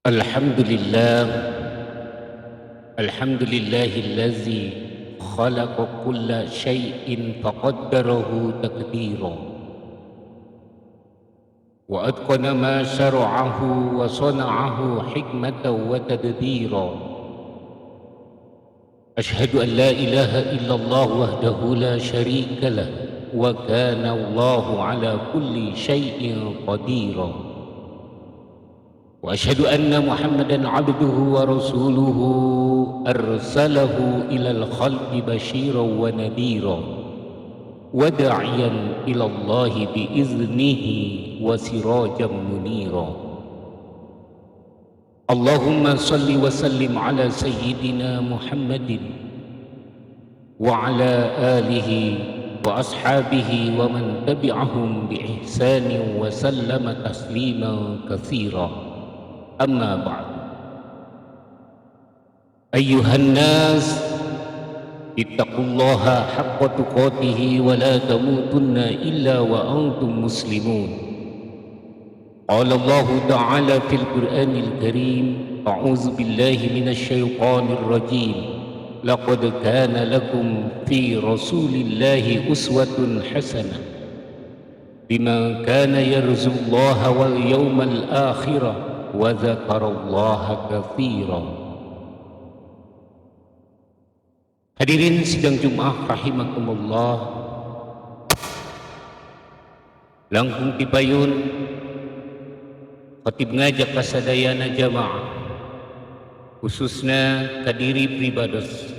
الحمد لله، الحمد لله الذي خلق كل شيء فقدره تقديرا وأتقن ما شرعه وصنعه حكمة وتدبيرا. أشهد أن لا إله إلا الله وحده لا شريك له وكان الله على كل شيء قديرا. وأشهد أن محمدا عبده ورسوله أرسله إلى الخلق بشيرا ونذيرا وداعيا إلى الله بإذنه وسراجا منيرا. اللهم صل وسلم على سيدنا محمد وعلى آله وأصحابه ومن تبعهم بإحسان وسلم تسليما كثيرا. أما بعد، أيها الناس، اتقوا الله حق تقاته ولا تموتن إلا وأنتم مسلمون. قال الله تعالى في القرآن الكريم: أعوذ بالله من الشيطان الرجيم، لقد كان لكم في رسول الله أسوة حسنة لمن كان يرجو الله واليوم الآخر وذكر الله كثيرا. Hadirin sidang Jumat rahimakumullah. Langkung tipayun khatib ngajak kasadayana jamaah, khususnya kadiri pribados,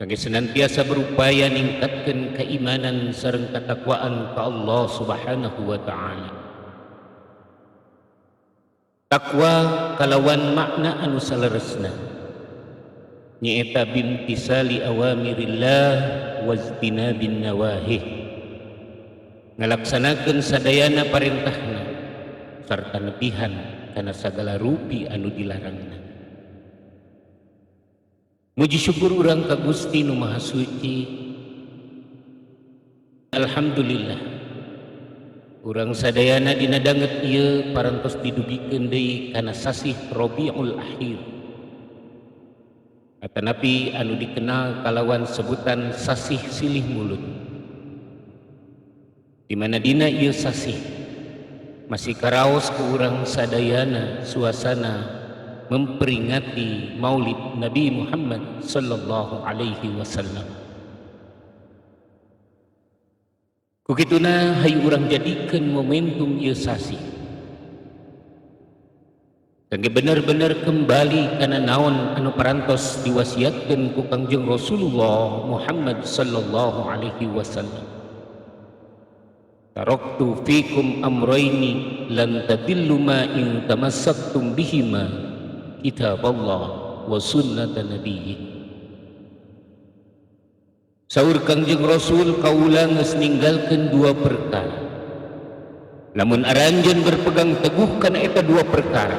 kangge senantiasa berupaya ningkatkan keimanan sareng ketakwaan ka Allah Subhanahu wa Ta'ala. Takwa kalawan makna anu saleresna nyaeta bimtisali awamirillah wajtinabin nawahih, ngalaksanakeun sadayana parentahna sarta nebihan kana sagala rupi anu dilarangna. Muji syukur urang ka Gusti Nu Maha Suci. Alhamdulillah, urang sadayana dina danget ieu parantos didugikeun deui kana sasih Rabiul Akhir, atanapi anu dikenal kalawan sebutan sasih silih mulud, di mana dina ieu sasih masih karaos ku urang sadayana suasana memperingati Maulid Nabi Muhammad sallallahu alaihi wasallam. Kukituna hayu urang jadikeun momentum ieu sasih kangge bener-bener kembali kana naon anu parantos diwasiatkeun ku Kangjeng Rasulullah Muhammad sallallahu alaihi wasallam. Taraktu fikum amraini lan tadillu ma in tamassaktum bihima, kitab Allah wa sunnata nabiyyi. Saur Kangjeng Rasul, kaula geus ninggalkeun dua perkara, lamun aranjeun berpegang teguh kana eta dua perkara,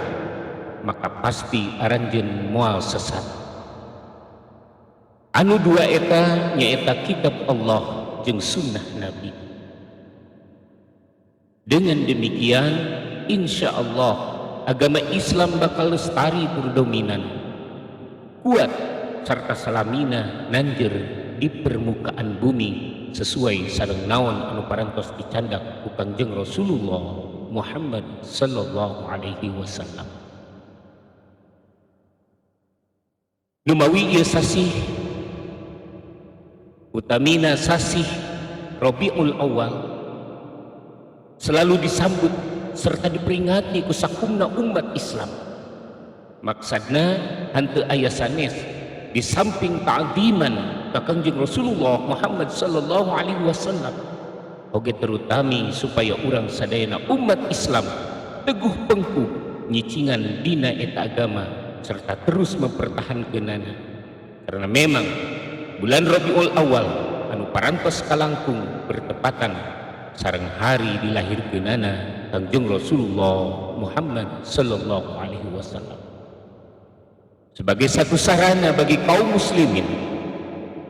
maka pasti aranjeun moal sesat. Anu dua eta nyaeta kitab Allah jeung sunnah Nabi. Dengan demikian, insya Allah agama Islam bakal lestari, berdominan kuat, serta salamina nanjer di permukaan bumi sesuai sareng naon anu parantos dicandak ku Kangjeng Rasulullah Muhammad sallallahu alaihi wasallam. Numawi ieu sasih, utamina sasih Rabiul Awal, selalu disambut serta diperingati ku sakumna umat Islam. Maksudna henteu aya sanes di samping ta'ziman ka Kangjeng Rasulullah Muhammad sallallahu alaihi wasallam, oge terutami supaya urang sadayana umat Islam teguh pengku nyicingan dina eta agama serta terus mempertahankeunana, karena memang bulan Rabiul Awal anu parantos kalangkung bertepatan sareng hari dilahirkeunana Kangjeng Rasulullah Muhammad sallallahu alaihi wasallam, sebagai satu sarana bagi kaum muslimin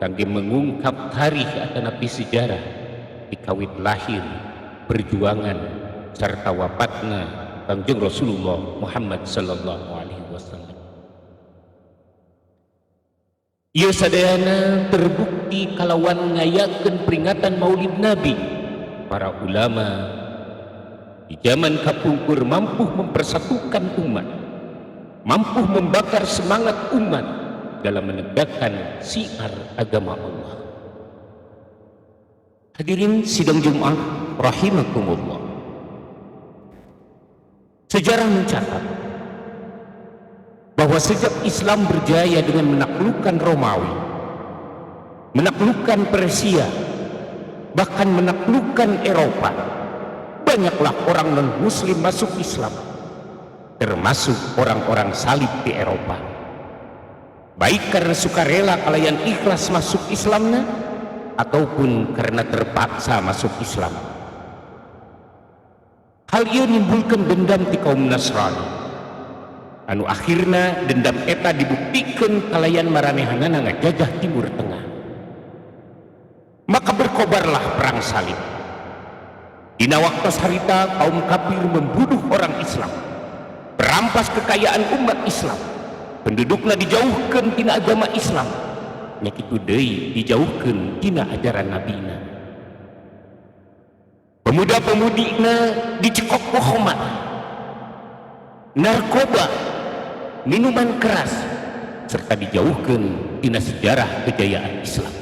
kangge mengungkap tarikh atanapi sejarah dikawit lahir, perjuangan, serta wafatna Kangjeng Rasulullah Muhammad sallallahu alaihi wasallam. Ieu sadayana terbukti kalawan ngayakeun peringatan Maulid Nabi. Para ulama di zaman kapungkur mampu mempersatukan umat, mampu membakar semangat umat dalam menegakkan syiar agama Allah. Hadirin sidang Jumat rahimakumullah. Sejarah mencatat bahwa sejak Islam berjaya dengan menaklukkan Romawi, menaklukkan Persia, bahkan menaklukkan Eropa, banyaklah orang non-muslim masuk Islam, termasuk orang-orang salib di Eropa. Baik karena sukarela kalayan ikhlas masuk Islamnya, ataupun karena terpaksa masuk Islam. Hal ini nimbulkan dendam di kaum Nasrani, anu akhirna dendam eta dibuktikan kalayan maranehanana ngajajah Timur Tengah. Maka berkobarlah perang salib. Dina waktu harita kaum kafir membunuh orang Islam, merampas kekayaan umat Islam, penduduknya dijauhkan tina agama Islam, nya kitu deui dijauhkan tina ajaran nabina. Pemuda-pemudina dicekok ku khamar, narkoba, minuman keras, serta dijauhkan tina sejarah kejayaan Islam.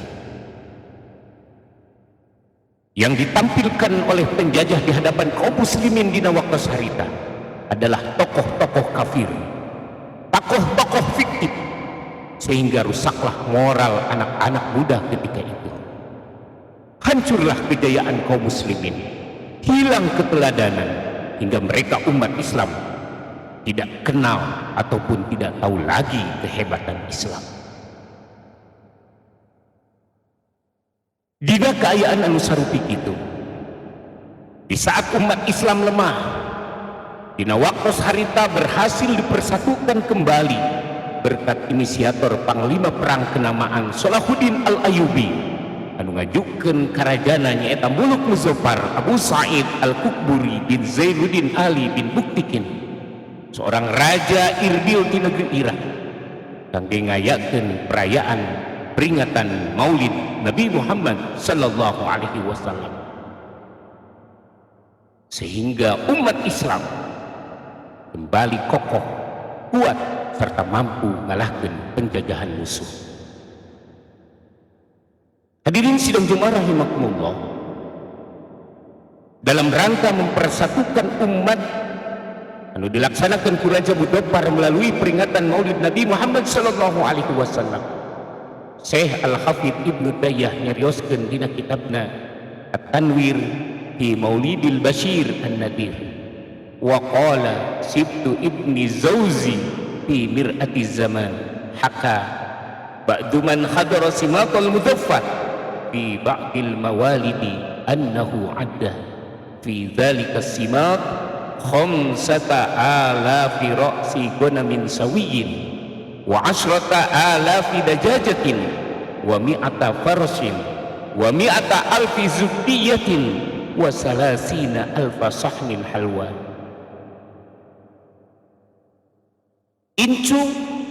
Yang ditampilkan oleh penjajah di hadapan kaum muslimin dina waktu harita adalah tokoh-tokoh kafir, tokoh-tokoh fiktif, sehingga rusaklah moral anak-anak muda ketika itu. Hancurlah kejayaan kaum muslimin, hilang keteladanan, hingga mereka umat Islam tidak kenal ataupun tidak tahu lagi kehebatan Islam. Dina keayaan anu sarupi itu, di saat umat Islam lemah, dina waktu harita berhasil dipersatukan kembali berkat inisiator panglima perang kenamaan Salahuddin Al-Ayyubi anu ngajukeun karajana nyaeta Muluk Muzaffar Abu Sa'id Al-Kukburi bin Zainuddin Ali bin Buktikin, seorang raja Irbil di negeri Irak, kangge ngayakeun perayaan peringatan Maulid Nabi Muhammad sallallahu alaihi wasallam, sehingga umat Islam kembali kokoh, kuat, serta mampu mengalahkan penjajahan musuh. Hadirin sidang Jumat rahimakumullah, dalam rangka mempersatukan umat anu dilaksanakan ku Raja Muzaffar melalui peringatan Maulid Nabi Muhammad sallallahu alaihi wasallam, Syekh Al-Hafidh Ibnu Tayyah nyarioskeun dina kitabna At-Tanwir fi Maulidil Bashir An-Nadir, wa qala Sibtu Ibni Zauzi fi Mir'ati Zaman haka ba'du man hadara simatal Muzaffar fi ba'dil mawalidi annahu adda fi dzalika simat 5000 ra'si ghanamin sawiyyin wa 10,000 dajajatin wa mi'ata farsin wa mi'ata alfi zubdiyatin wa 30,000 sahnin halwa. Incu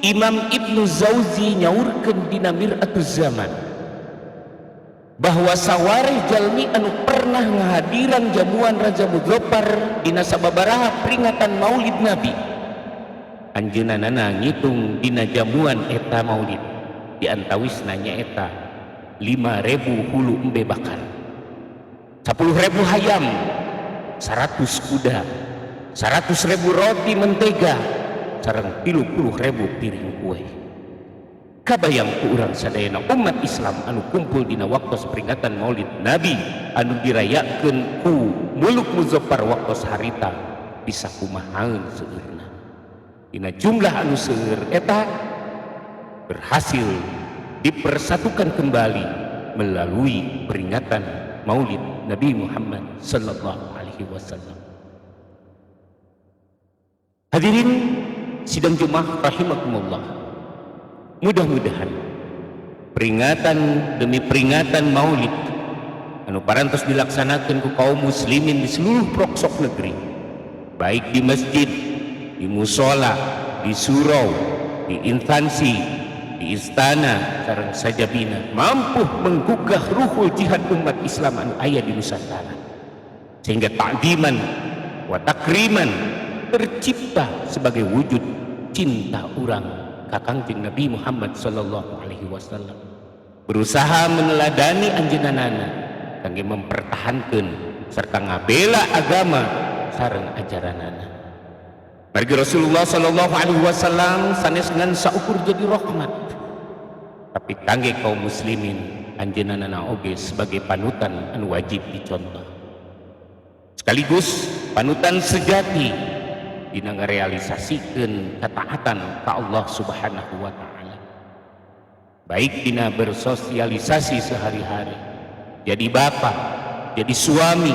Imam Ibnu Zauzi nyaurkeun dina Mir'atuz Zaman bahwa sawareh jalmi anu pernah ngahadiran jamuan Raja Muzaffar dina sababaraha peringatan Maulid Nabi, anjeunna ngitung dina jamuan eta maulid diantawisna nyaeta 5.000 hulu embe bakar, 10.000 hayam, 100 kuda, 100.000 roti mentega, sareng 30.000 piring kue. Kabayang ku urang sadayana umat Islam anu kumpul dina waktu peringatan Maulid Nabi anu dirayakeun ku Muluk Muzaffar waktu harita bisa kumahaeun seueurna. Dina jumlah anu seueur eta berhasil dipersatukan kembali melalui peringatan Maulid Nabi Muhammad sallallahu alaihi wasallam. Hadirin sidang Jumat rahimakumullah, mudah-mudahan peringatan demi peringatan Maulid anu parantos dilaksanakan ku kaum muslimin di seluruh pelosok negeri Baik di masjid, di musola, di surau, di instansi, di istana sareng sajabina, mampu menggugah ruhul jihad umat Islam anu aya di Nusantara, sehingga ta'ziman wa takriman tercipta sebagai wujud cinta urang ka Kangjeng Nabi Muhammad sallallahu alaihi wasallam, berusaha meneladani anjeunna kangge mempertahankan serta ngabela agama sareng ajaranana. Margi Rasulullah sallallahu alaihi wasallam sanes ngan saukur jadi rahmat, tapi kangge kaum muslimin anjeunna oge sebagai panutan anu wajib dicontoh, sekaligus panutan sejati dina ngarealisasikeun ketaatan ka Allah Subhanahu wa taala, baik dina bersosialisasi sehari-hari, jadi bapak, jadi suami,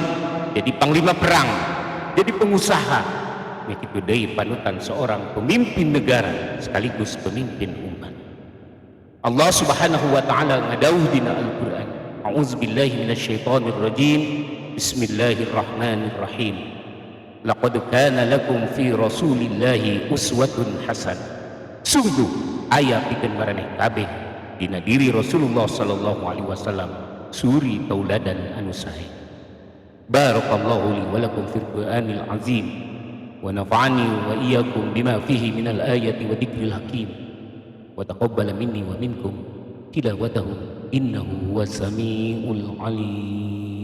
jadi panglima perang, jadi pengusaha, kitu deui panutan seorang pemimpin negara sekaligus pemimpin umat. Allah Subhanahu wa taala ngadawuh dina Al-Qur'an. A'udzubillahi minasyaitonir rajim. Bismillahirrahmanirrahim. Laqad kana lakum fi Rasulillahi uswatun hasanah. Sungguh aya pikeun maraneh kabeh dina diri Rasulullah sallallahu alaihi wasallam suri tauladan anu sae. Barakallahu li wa lakum fil Qur'anil azim wa nafa'ani wa iyyakum bima fihi minal ayati wa dzikril hakim wa taqabbala minni wa minkum tilawatahu, innahu huwas samiul alim.